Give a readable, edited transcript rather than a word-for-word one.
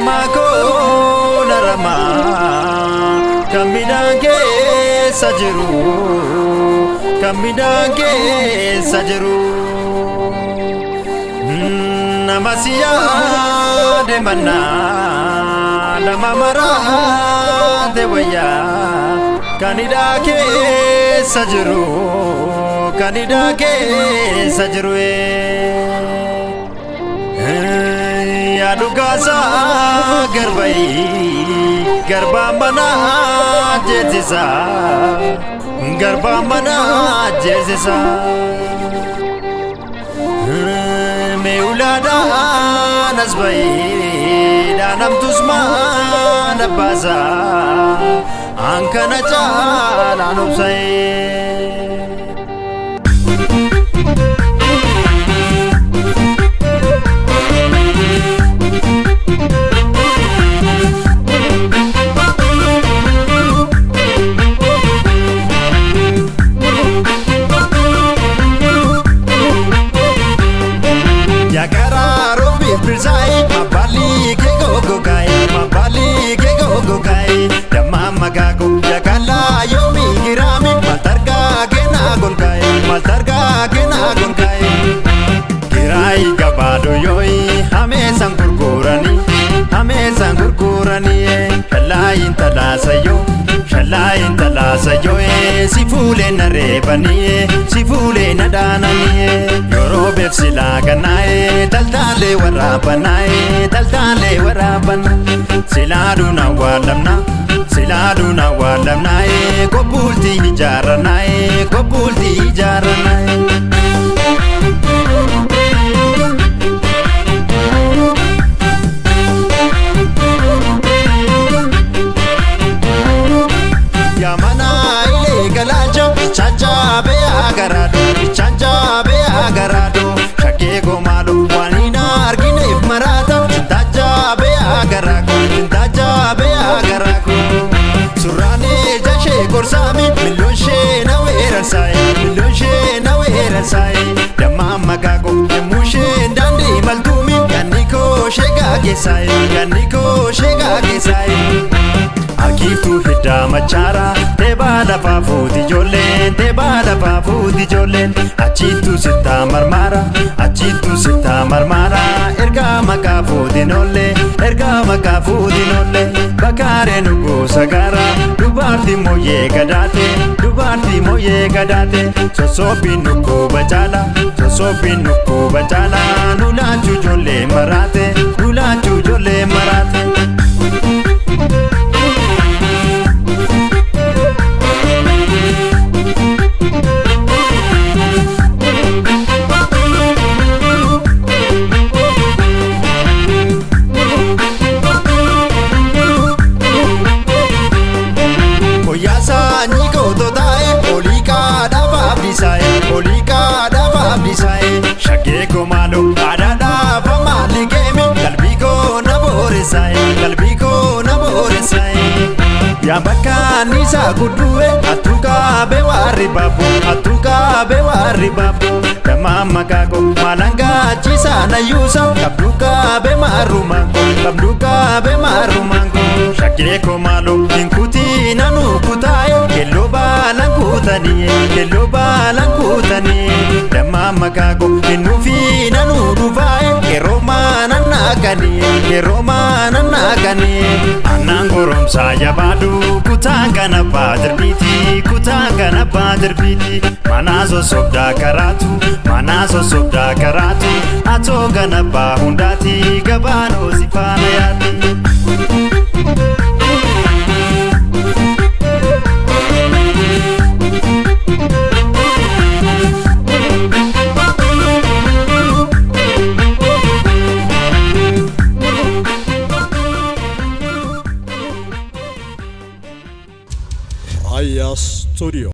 Naramaa koo naramaa kan midhaan keessa jiru kan midhaan keessa jiru. Nama si yaade mannaa nama maraate wayyaa kan hidhaa keessa jiru kan hidhaa keessa jiru. Yaa dhugaasaa garbayi garbaan manaa jeesisa garbaan manaa jeesisa. Meulaadhaan as bahee dhaanamtus maana baasa an kana caalaan obsa'ee. Yaakaraa birbirsaa'e mabaalii kee gogogaa'e mabaalii kee gogogaa'e dammaa magaago yaakallaa yoomi giraame maltargaa keenaa golgaa'e maltargaa keenaa golgaa'e. Kiraayi gabaadho yooyi hameesaan gurguranii hameesaan gurguranii shallaayin talaasayyoo shallaayin talaasayyoo si fuulee na reebanii si fuulee na dhaananii yeroo beefsilaa gannaa'e taltaalee waraabanaa'e taltaalee waraabana silaaduun awwaalamna silaaduun awwaalamnaa'e kobbultii ijaaranaa'e kobbultii ijaaranaa'e. Yamana ile galaacha chacha be agarado chacha be agarado shakkee gomaalo waan hin argineef maraata tacha be agaraako tacha be agaraako surraanee jashee gorsaami milloon shee na weerarsaaye milloon shee na weerarsaaye dammaa magaago yemmuu sheen daandii maltuumi ganni koo shee gaageessaaye ganni koo shee gaageessaaye. Arkiiftuu hiddaa machaara teebaa lafaa fuuti ijoolleen teebaa lafaa fuuti ijoolleen achittuu sittaa marmaara achittuu sittaa marmaara ergaa maqaa fuutiin oolle ergaa maqaa fuutiin oolle bakkaaree nu gosa gaara dubartii mooyee gadaate dubartii mooyee gadaate sossoobbiin nu kuuba caala sossoobbiin nu kuuba caala nu laachuu ijoollee maraate nu laachuu ijoollee maraate. Koyyaasaa goototaa'e olii kaadhaaf abdisaa'e olii kaadhaaf abdisaa'e shaggee komaaloo aadaadhaaf amaalli geeme qalbii koo na booresaa'e qalbii koo na booresaa'e. Yaa bakka anniisaa gudduwe attuu kaabee waarri baaboo attuu kaabee waarri baaboo dammaa makaako maalangaa nayyuusa qabduu kaabee maarumaanko qabduu kaabee maarumaanko shaggee komaaloo hin kutii nanu kutaa'e kelloo baalan kuutanii kelloo baalan kuutanii dammaa makaako hin dhufii nanu dhufaa'e yeroo maanan naaqanii yeroo maanan naaqanii annaan goromsaa jabaadhu kutaan kana baadirbiiti kutaan kana baadirbiiti manaa sosobdaa karaatu manaa sosobdaa karaatu atoo gana baa hundaati gabaanoo si faana yaati. Aya Studio.